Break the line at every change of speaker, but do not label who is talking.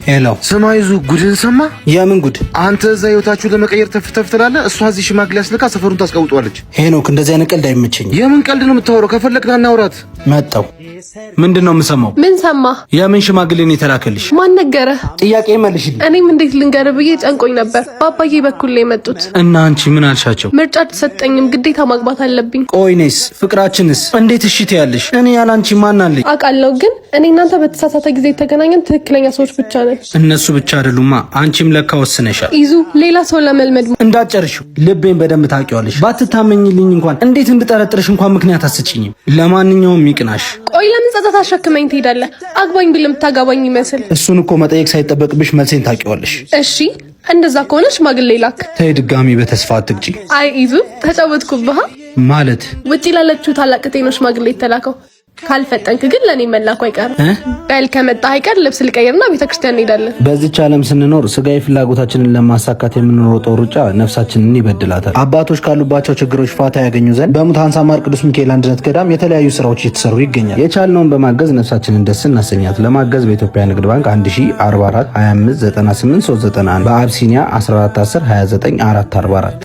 Hello።
ስማ ይዙ፣ ጉድን ሰማ?
የምን ጉድ?
አንተ እዛ ህይወታችሁን ለመቀየር ተፍ ተፍ ትላለህ፣ እሷ እዚህ ሽማግሌ አስልካ ሰፈሩን ታስቀውጧለች።
ሄኖክ፣ እንደዚህ አይነት ቀልድ አይመቸኝም።
የምን ቀልድ ነው የምታወራው? ከፈለግህ ና እናውራት።
መጣው። ምንድን ነው የምሰማው?
ምን ሰማህ?
የምን ሽማግሌ ነው የተላከልሽ?
ማን ነገረህ?
ጥያቄ መልሽልኝ።
እኔም እንዴት ልንገርህ ብዬ ጨንቆኝ ነበር። በአባዬ በኩል ነው የመጡት።
እና አንቺ ምን አልሻቸው?
ምርጫ አልተሰጠኝም፣ ግዴታ ማግባት አለብኝ።
ቆይ እኔስ ፍቅራችንስ እንዴት እሺ ትያለሽ? እኔ ያለ አንቺ ማን አለኝ?
አውቃለሁ፣ ግን እኔ እናንተ በተሳሳተ ጊዜ የተገናኘን ትክክለኛ ሰዎች ብቻ ነን።
እነሱ ብቻ አይደሉማ፣ አንቺም ለካ ወስነሻል።
ይዙ፣ ሌላ ሰው ለመልመድ
እንዳትጨርሺው። ልቤን በደንብ ታውቂዋለሽ። ባትታመኝልኝ እንኳን እንዴት እንድጠረጥርሽ እንኳን ምክንያት አትሰጪኝም። ለማንኛውም ይቅናሽ።
ቆይ ለምን ጸጸት አሸክመኝ ትሄዳለህ? አግባኝ ብል የምታገባኝ ይመስል።
እሱን እኮ መጠየቅ ሳይጠበቅብሽ መልሴን ታውቂዋለሽ።
እሺ፣ እንደዛ ከሆነ ሽማግሌ ላክ።
ተይ፣ ድጋሚ በተስፋ አትግጪ።
አይ ይዙ፣ ተጫወትኩብህ።
ማለት?
ውጪ ላለችው ታላቅ እህቴ ነው ሽማግሌ የተላከው። ካልፈጠንክ ግን ለእኔ መላኩ አይቀርም። በል፣ ከመጣህ አይቀር ልብስ ልቀይርና ቤተክርስቲያን እንሄዳለን።
በዚች ዓለም ስንኖር ስጋዊ ፍላጎታችንን ለማሳካት የምንሮጠው ሩጫ ነፍሳችንን ይበድላታል። አባቶች ካሉባቸው ችግሮች ፋታ ያገኙ ዘንድ በሙታን ሳማር ቅዱስ ሚካኤል አንድነት ገዳም የተለያዩ ስራዎች እየተሰሩ ይገኛል። የቻልነውን በማገዝ ነፍሳችንን ደስ እናሰኛት። ለማገዝ በኢትዮጵያ ንግድ ባንክ 1044 25 98 391፣ በአብሲኒያ 14 10 29 444።